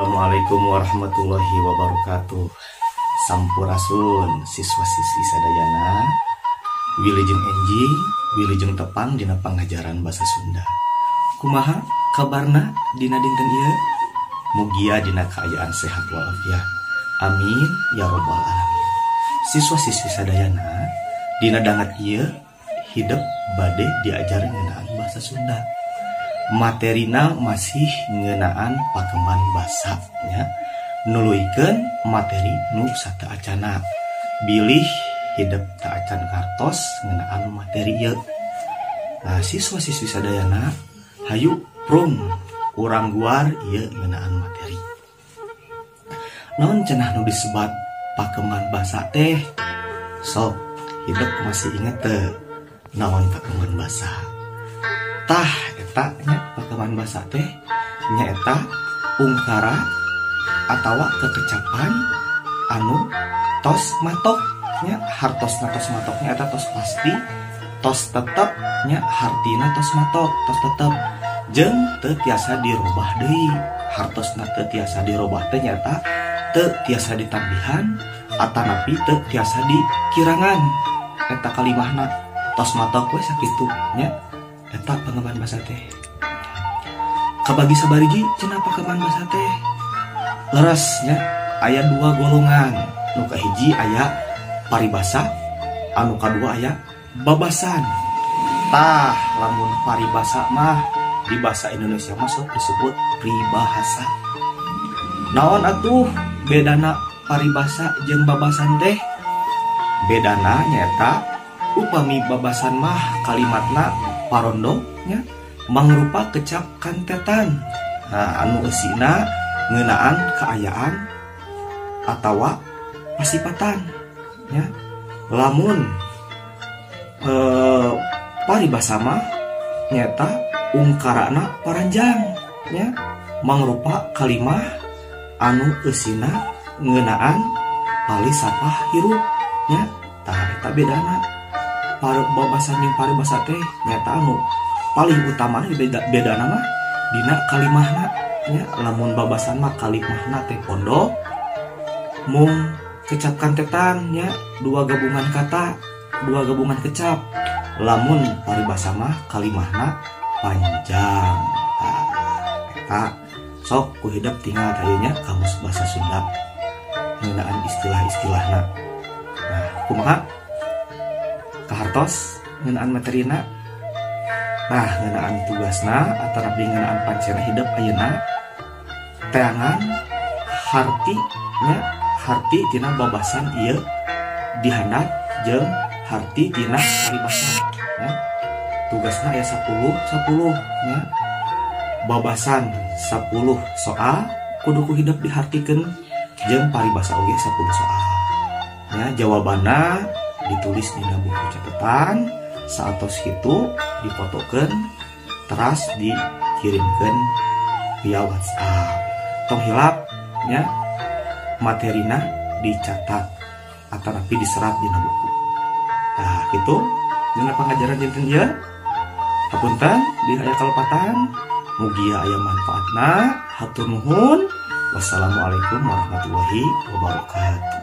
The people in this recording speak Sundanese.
Assalamualaikum warahmatullahi wabarakatuh. Sampurasun siswa-siswi sadayana. Wilujeng enjing, wilujeng tepang dina pangajaran basa Sunda. Kumaha kabarna dina dinten ieu? Mugia dina kaayaan sehat walafiat. Amin ya robbal alamin. Siswa-siswi sadayana, dina dangat ieu hidep bade diajar ngeunaan basa Sunda. Materina masih ngeunaan pakeman basa nya, nuluykeun materi nu sateuacana. Bilih hidep teu acan kartos ngeunaan materi ieu. Nah, siswa-siswi sadayana, hayu prung urang guar ieu ngeunaan materi. Naon cenah nu disebat pakeman basa teh? Sok hidep masih inget teu naon pakeman basa? Tah eta nya pakeman basa teh nyaeta ungkara atawa kekecapan anu tos matok nya, hartosna tos matoknya eta tos pasti, tos tetep nya, hartina tos matok, tos tetep jeung teu tiasa dirobah deui. Hartosna teu tiasa dirobah teh nyaeta teu tiasa ditambihan atanapi teu tiasa dikirangan. Eta kalimahna tos matok we sakitu nya. Eta pakeman basa teh kabagi sabariji cenah pakeman basa teh. Leres nya, aya dua golongan. Nu kahiji aya paribasa, anu kadua aya babasan. Tah lamun paribasa mah di bahasa Indonesia mah sok disebut pribahasa. Naon atuh bedana paribasa jeung babasan teh? Bedana nyaeta upami babasan mah kalimatna parondo nya, mangrupa kecap kantetan. Nah, anu eusina ngeunaan kaayaan atawa pasipatan nya. Lamun paribasa mah nyaeta ungkarana paranjang nya, mangrupa kalimah anu eusina ngeunaan palisapah hirup nya. Tah eta bedana babasan jeung paribasa teh nyaeta anu paling utamana bedana mah dina kalimahna nya. Lamun babasan mah kalimahna teh pondok mung kecap kantetan nya, dua gabungan kata, dua gabungan kecap. Lamun paribasa mah kalimahna panjang. Tah eta sok ku hidep tinggal teh nya kamus bahasa Sunda ngeunaan istilah-istilahna. Nah, kumaha kahartos ngeunaan materina? Nah, ngeunaan tugasna atanapi ngeunaan pancena hidep ayeuna teangan harti nya, harti tina babasan ieu dihandap jeung harti tina paribasa nya. Tugasna aya 10 10 nya. Babasan 10 soal kudu ku hidep dihartikeun jeung paribasa oge 10 soal nya. Jawabanna ditulis dina buku catatan, saatos kitu difotokeun teras dikirimkeun via WhatsApp. Tong hilap nya, materina dicatat atanapi diserat dina buku. Nah, kitu dina pangajaran dinten ieu. Hapunten bilih aya kalepatan, mugia aya manfaatna. Hatur nuhun. Wassalamualaikum warahmatullahi wabarakatuh.